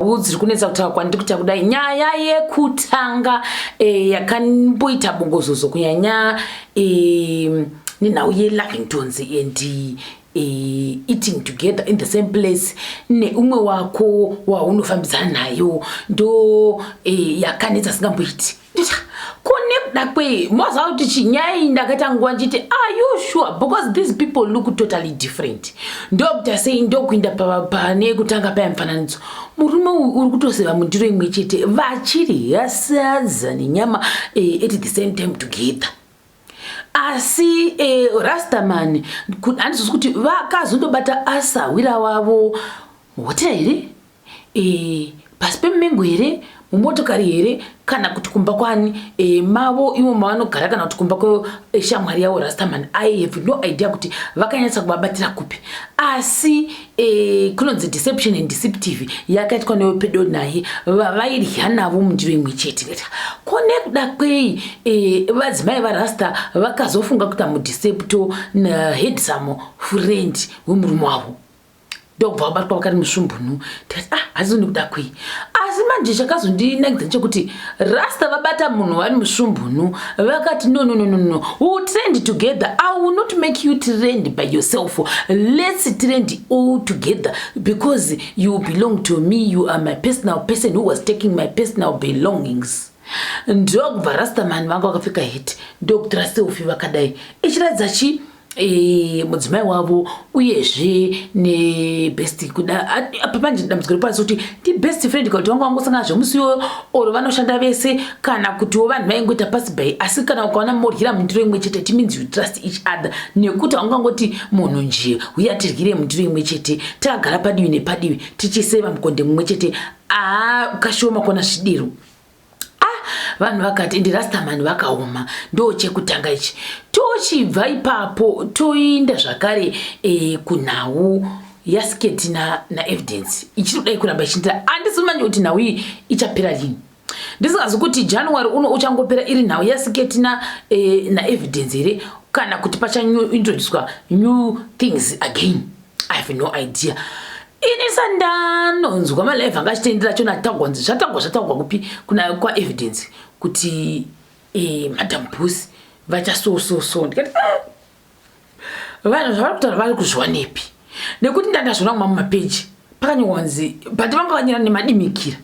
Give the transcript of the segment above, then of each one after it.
Dziri kunetsa kutaura kwandiri kuita kudai. Nyaya yekutanga yakamboita bongozozo kunyanya nenhau yeLovingtons and eating together in the same place neumwe wako waunofambidzana nayo ndo yakanetsa singamboiti. Ko nekuda kwei moziva kuti chinyaya iyi ndakaita nguva ndichiti, "Are you sure?" Because these people look totally different. Ndokuita sei? Ndokuinda pane kutanga paya mufananidzo, murume uyu uri kutoseva mundiro imwe chete, vachirya sadza nenyama at the same time together. Asi Rastaman handizozi kuti vakazondobata asahwira wavo muhotera here, pasi pemumengo here, mumotokari here, kana kuti kumba kwani mavo ivo mavanogara, kana kuti kumba kweshamwari yavo Rastaman. I have no idea kuti vakanyatsa kuvabatira kupi. Asi kunonzi deception and deceptive yakaitwa newe pedo naye vavairya navo mundiro imwe chete. Ko nekuda kwei vadzimai vaRasta vakazofunga kuita mudecepto nahandsome friend wemurume wavo, ndokubva vabatwa vakati musvumbunu? Tikati, "Ah, hazizo nekuda kwei?" Asi manje chakazondinakidza ndechekuti Rasta vabata munhu vari musvumbunu, vakati, "No, no, no, no, no, we trend together. I will not make you trend by yourself. Let's trend all together because you belong to me. You are my personal person who was taking my personal belongings." Ndokubva Rastaman vanga vakapfeka hat, ndokutora selfie vakadai, ichiratidza chi mudzimai wavo uyezve nebest. Kuda apa manje dambudziko ripasi kuti ndibest friend kana kuti vanga vangosangana zvemusi iwoyo, or vanoshanda vese, kana kutiwo vanhu vaingoita pass by. Asi kana ukaona moryira mundiro imwe chete, it means you trust each other, nekuti haungangoti munhu nje, "Uya tiryire mundiro imwe chete," takagara padivi nepadivi, tichiseva mukonde mumwe chete. Aa, kashoma kuona zvidiro. Vanhu vakati ndiRastaman vakaoma. Ndo chekutanga ichi. Tochibva ipapo toinda zvakare kunhau yaSketi naEvidence na ichiri kudai kuramba ichiindira. Handisi manje kuti nhau iyi ichapera rini. Ndisingazi kuti January uno uchangopera iri nhau yaSketi naEvidence here, kana kuti pachaintroducwa new things again. I have no idea. Ini sandanonzwa malive anga achitendera chona atagwa nzi zvatagwa, zvatagwa kupi? Kuna kwaEvidence kuti Madam Boss vachasososo. Ndikati, "Ah, vanhu zvavari kutaura vari kuzviwanepi?" Nekuti ndandazviona mumwe mumapeji pakanyorwa nzi, but vanga vanyora nemadimikira.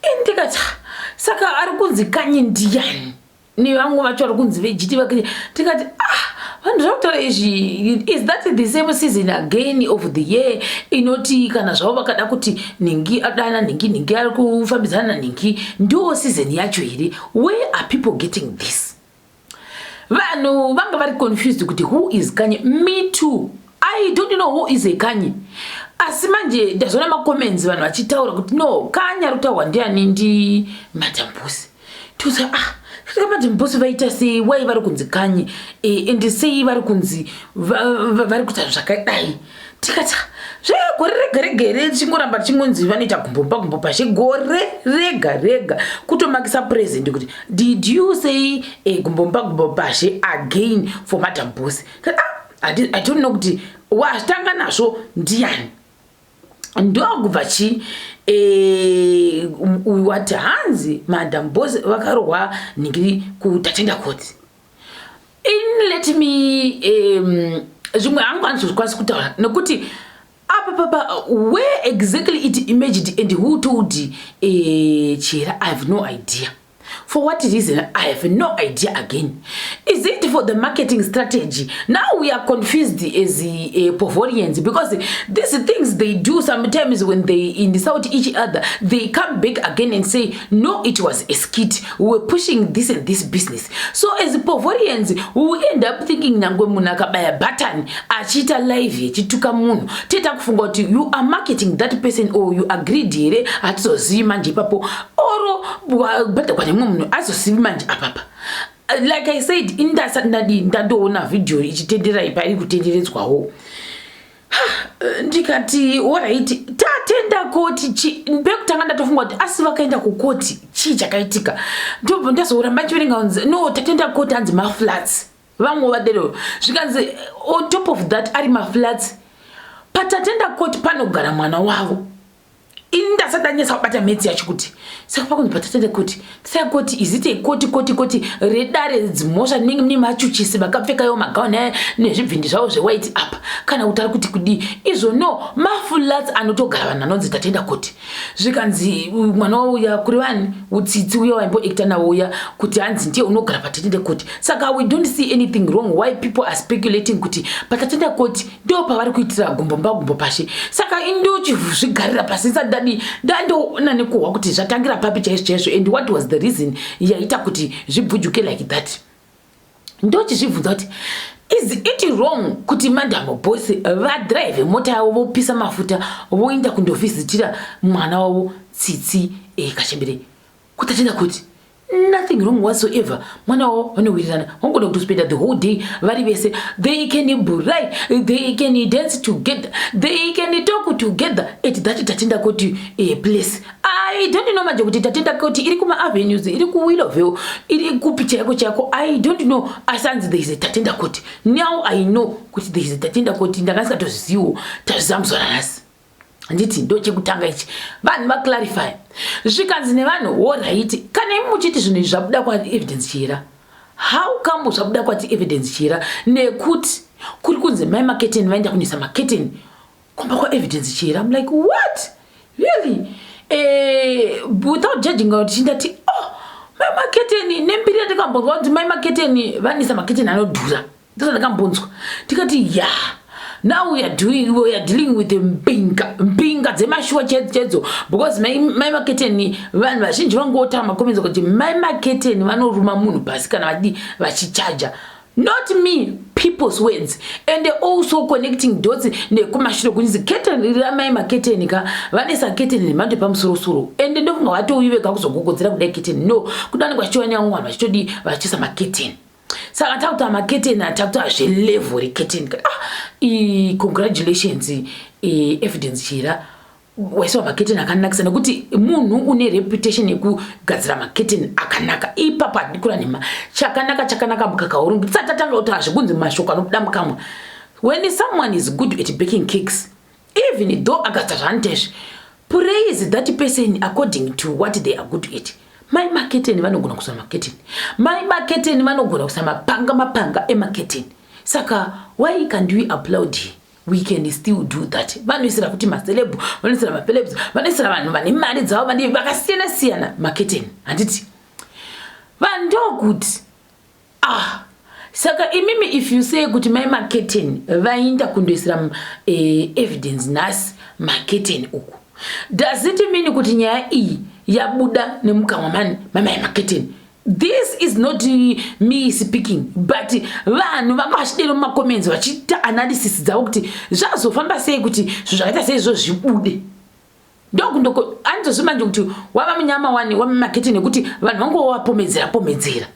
Ini ndikati, "Ah, saka ari kunzi Kanye ndiyani?" Nevamwe vacho vari kunzi vejiti vake. Tikati, "Ah, vanhu zvakutaura izvi, is that the same season again of the year inoti kana zvavo vakada kuti nhingi adana nhingi, nhingi ari kufambidzana nanhingi, ndo season yacho here?" Where are people getting this? Vanhu vanga vari confused kuti who is Kanye. Me too, I don't know who is a Kanye. Asi manje ndazoona macomments, vanhu vachitaura kuti no, Kanye ari kutaurwa ndiani? Ndi Madam Boss. Toza, ah, saka Madam Boss vaita sei? Wai vari kunzi Kanye ende sei vari kunzi vari kuita zvakadai? Tikati zvegore rega rega here tichingoramba tichingonzi vanoita gumbomba gumbo pashe gore rega rega, kutomakisa president kuti, "Did you say gumbomba gumbo pashe again for Madam Boss?" Ah, I don't know kuti wazvitanga nazvo ndiani. Ndokubva chi uyu wati hanzi Madam Boss vakarohwa nhingiri kuTatenda Court. In let me zvimwe hangu handizokwanisi kutaura nekuti apa papa where exactly it emerged and who told Chera, I have no idea. For what reason, I have no idea again. Is it for the marketing strategy? Now we are confused as Povorians, because these things they do sometimes, when they insult each other, they come back again and say, "No, it was a skit. We were pushing this and this business." So as Povorians, we will end up thinking nyangwe munhu akabaya button achiita live echituka munhu, toita kufunga kuti you are marketing that person or you agreed here. Hatizozivi manje ipapo, oro bhadhakwa nemumwe munhu, azozivi manje apapa. Like I said, indasati ndadi ndandoona vhidhiyo ichitenderera pairi kutenderedzwawo, ndikati, "Alright, Tatenda Koti." Pekutanga ndatofunga kuti asi vakaenda kukoti, chii chakaitika? Ndobva ndazoramba ndichiverenga kunzi no, Tatenda Koti hanzi maflats. Vamwe vadero zvikanzi on top of that ari maflats paTatenda Koti panogara mwana wavo. Ini ndasati ndanyatsa kubata metsi yacho kuti saka pakunzi patatenda kuti saka kuti is it a koti koti koti redare dzimhosva rinenge mune machuchisi vakapfeka iwo magauni nezvibvindi zvavo zvewhite apa, kana kuti ari kuti kudii izvo? No, maflats anotogara vanhu anonzi Tatenda Koti. Zvikanzi mwana wauya kuri vani utsitsi uya waimboacta nawo uya kuti hanzi ndiye unogara paTatenda Koti. Saka we don't see anything wrong why people are speculating kuti paTatenda Koti ndo pavari kuitira gumbo mbagumbo pashe. Saka indochizvigarira pasi ndisati ndadii, ndandoona nekuhwa kuti zvatangira papi chaizvo chaizvo and what was the reason yaita kuti zvibvujuke like that. Ndochizvibvunza kuti is it wrong kuti Madam Boss vadrive mota yavo, vopisa mafuta, voenda kundovhizitira mwana wavo Tsitsi Kachembere kuTatenda Kuti? Nothing wrong whatsoever. Mwana wavo vanowirirana, vangona kutospenda the whole day vari vese. They can braai, they can dance together, they can talk together at that Tatenda Kuti place. I don't know manje kuti Tatenda Kuti iri kumaavenues, iri kuWillowvale, iri kupi chaiko chaiko, I don't know. Asi anzi there is a Tatenda Kuti. Now I know kuti there is a Tatenda Kuti. Ndanga tazviziva muzuva ranhasi. Handiti ndo chekutanga ichi vanhu vaclarify. Zvikanzi nevanhu, alright, kana imi muchiti zvinhu izvi zvabuda kwaEvidence Chihera, how come zvabuda kwati Evidence Chihera, nekuti kuri kunzi Mai Maketeni vaenda kunoisa maketeni kumba kwaEvidence Chihera? I'm like, what, really? Without judging out, chindati, oh, Mai Maketeni nembiri yandikambonzwa kuti Mai Maketeni vanisa maketeni anodhura, ndosandakambonzwa. Ndikati, ya, now we are dealing with mbinga, mbinga dzemashuwa chedzo, because Mai Maketeni, vanhu vazhinji vangotaura macomments kuti Mai Maketeni vanoruma munhu pasi kana vadi vachichaja. Not me, people's words, and also connecting dots nekumashure kunzi keteni raMai Maketeni ka vanesa keteni nemhando yepamusorosoro, and ndofunga vatouyi vega kuzogogodzera kudai keteni no kuda vanenge vachichiwa nevamwe vanhu vachitodi vachiisa maketeni. Saka takuta maketeni, atakuta zvelevel reketeni. Ah, congratulations, Evidence Chira, waisiwa maketeni akanakisa, nekuti munhu une reputation yekugadzira maketeni akanaka. Ipapo handidi kura nhema, chakanaka chakanaka mukaka urungu. Tisati tatanga kutaura zvekunzi mashoko anobuda mukamwa, when someone is good at baking cakes, even though akaita zvaanoita izvi, praise that person according to what they are good at. Mai Maketeni vanogona kuisa maketeni, Mai Maketeni vanogona kuisa mapanga, mapanga emaketeni. Saka why can't we applaud? We can still do that. Vanoisira kuti maceleb, vanoisira macelebs, vanoisira vanhu vane mari dzavo vane vakasiyana siyana maketeni, handiti? Vandokuti, ah, saka imimi, if you say kuti Mai Maketeni vaenda kundoisira Evidence nhasi maketeni uku, does it mean kuti nyaya iyi yabuda nemukamwa mani maMai Maketeni? This is not me speaking, but vanhu vanga vachidero mumacomments vachiita analysis dzavo kuti zvazofamba sei kuti zvinhu zvakaita seizvo zvibude. Ndokundoko andizozvi manje kuti wava munyama wani wamamaketeni, nekuti vanhu vangowapomedzera pomedzera.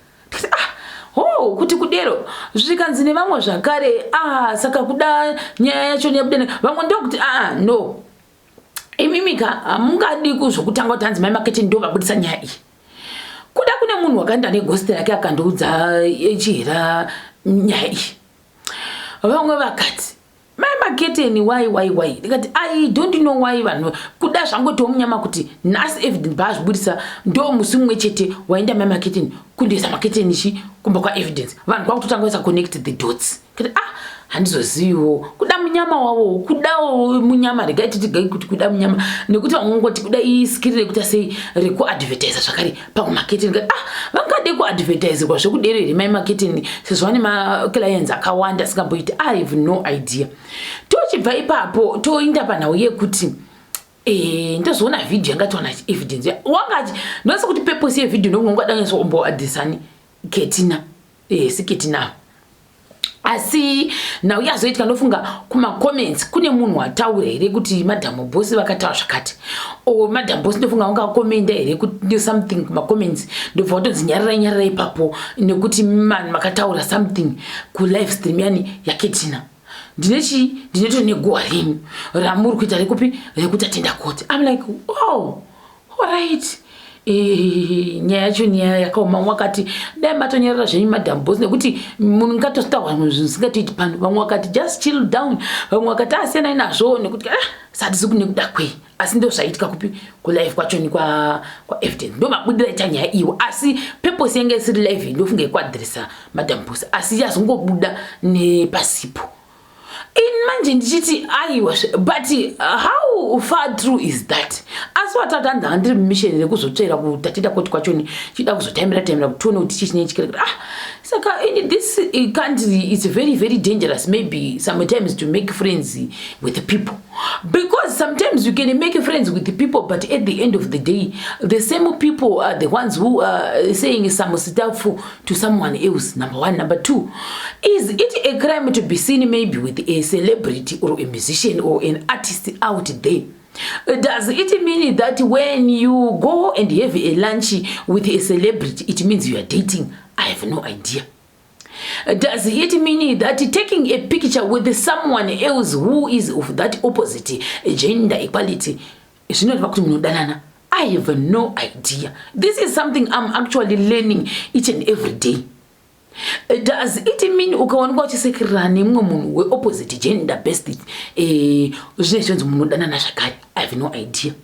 Ah, ho, kuti kudero zvikanzi nevamwe zvakare, ah, saka kuda nyaya yacho yabuda. Vamwe ndokuti, aa, ah, no, imimika hamungadi kuzvokutanga kuti hanzi Mai Maketeni ndo vabudisa nyaya iyi. Kuda kune munhu wakaenda negosti rake akandoudza Chihera nyaya iyi. Vamwe vakati Mai Maketeni, why, why, why? Ndikati, I don't know why vanhu kuda zvangotiwo munyama kuti nhasi Evidence paazvibudisa ndo musi mumwe chete waenda Mai Maketeni kundoisa maketeni chi kumba kwaEvidence. Vanhu kwakutotanga kuisa connect the dots. Kati, ah, handizoziviwo kuda munyama wavo, kudawo munyama. Regai titigai kuti kuda munyama, nekuti vamwe ngoti kuda iskiri rekuita sei rekuadvertisa zvakare pakumaketeni. Ah, vangade kuadvertiserwa zvekudero here Mai Maketeni, sezvo vane maclients akawanda asingamboiti? I have no idea. Tochibva ipapo toinda panhau yekuti ndozoona vhidhiyo yanga tiwana Evidence wanga ndonasa kuti purpose yevhidhiyo ndokunongadanyatsoomboadhisani Ketina, siketina. Asi nhau yazoitika, ndofunga kumacomments kune munhu wataura here kuti Madam Boss vakataura zvakati, o Madam Boss ndofunga ungakomenda here kuti something kumacomments, ndobva watonzi nyararai, nyararai ipapo, nekuti vanhu vakataura something kulive stream yani yaKetina. Ndine chii, ndinoto neguhwa renyu ramuri kuita rekupi rekuTatenda Koti. I'm like, oh, alright. Nyaya yacho nyaya yakaoma. Vamwe vakati dai matonyarara zvenyu, Madam Boss, nekuti munhu ngatotaura zvinhu zvisingatoiti pano. Vamwe vakati just chill down. Vamwe vakati asiyanai nazvo nekuti ah, satisi kune kuda kwei. Asi ndo zvaitika kupi kulive kwachoni kwaEvidence, ndo mabudira ita nyaya iwo. Asi purpose yange isiri live, ndofunga yekuaddressa Madam Boss, asi yazongobuda nepasipo. In manje ndichiti aiwa, but how far true is that? Asi watati anzi handiri mumission rekuzotsvera kuTatenda Court kwachoni, chida kuzotaimira taimira kuti tione kuti chii chinenge. Ah, saka in this country it's very very dangerous maybe sometimes to make friends with the people, because sometimes you can make friends with the people, but at the end of the day the same people are the ones who are saying some stuff to someone else, number one. Number two, is it a crime to be seen maybe with a celebrity or a musician or an artist out there? Does it mean that when you go and have a lunch with a celebrity, it means you are dating? I have no idea. Does it mean that taking a picture with someone else who is of that opposite gender equality zvinoreva kuti munodanana? I have no idea. This is something I'm actually learning each and every day. Does it mean ukaonekwa uchisekerera nemumwe munhu weopposite gender best, zvine zvinonzi munodanana zvakare? I have no idea.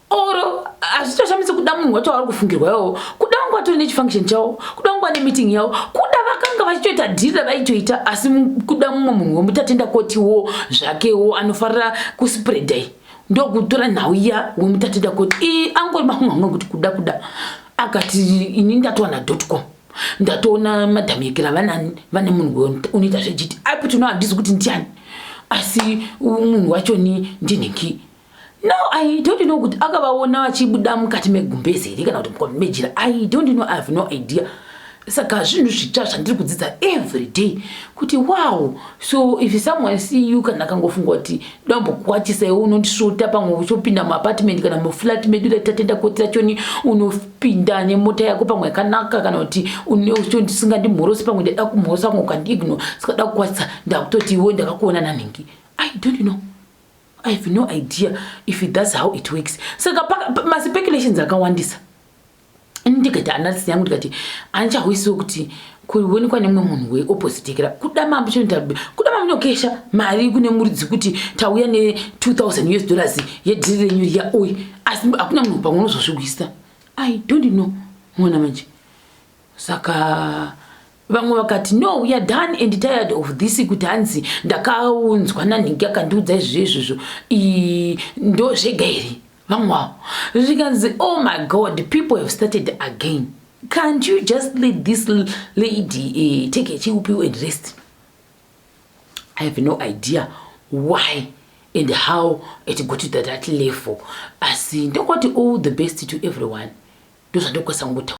Or hazvitoshamisi kuda munhu wacho wauri kufungirwa iwowo, kuda vangu vatori nechifunction chavo, kuda vangu vane meeting yavo, kuda vakanga vachitoita dhiri ravaitoita. Asi kuda mumwe munhu wemuTatenda Kotiwo zvakewo anofarira kuspreadai, ndokutora nhau iya wemuTatenda Koti angori mamwe amwe kuti kuda akati ini ndatowana .com, ndatoona Madam Yekera vanani vane munhu unoita zvejiti aiputino, handisi kuti ndiani, asi munhu wacho ni ndinhingi. No, I don't know kuti akavaona vachibuda mukati megumbezi here kana kuti mukati mejira. I don't know, I have no idea. Saka zvinhu zvitsva zvandiri kudzidza every day kuti wow. So if someone see you, kana akangofunga kuti dambokukwatisa iwe, unondisvota, pamwe uchopinda muapartment kana muflat medu raTatenda Koti rachoni, unopinda nemota yako pamwe yakanaka, kana kuti usingandimhorosi, pamwe ndada kumhorosa, pamwe ukandiignore, sikada kukwatisa, ndakutoti iwe ndakakuona nanhingi. I don't know, I have no idea if that's how it works. Saka maspeculations akawandisa. Ndikaita analysis yangu, ndikati handichahwisiwo kuti kuonekwa nemumwe munhu weopposite kira kuda mambo, kuda mamunokesha mari kune muridzi kuti tauya ne2000 US dollars yedhiri renyu riya oi, asi hakuna munhu pamwe unozozvigwisa. I don't know, mona manje. Saka vamwe vakati no, we are done and tired of this, kuti hanzi ndakaunzwa nanhingi akandiudza izvozvo izvozvo, ndo zvega here? Vamwe avo zvikanzi oh my God, people have started again. Can't you just let this lady take a chill pill and rest? I have no idea why and how it got to that level, asi ndokoti all the best to everyone. Ndozvandokwanisa kungotaura.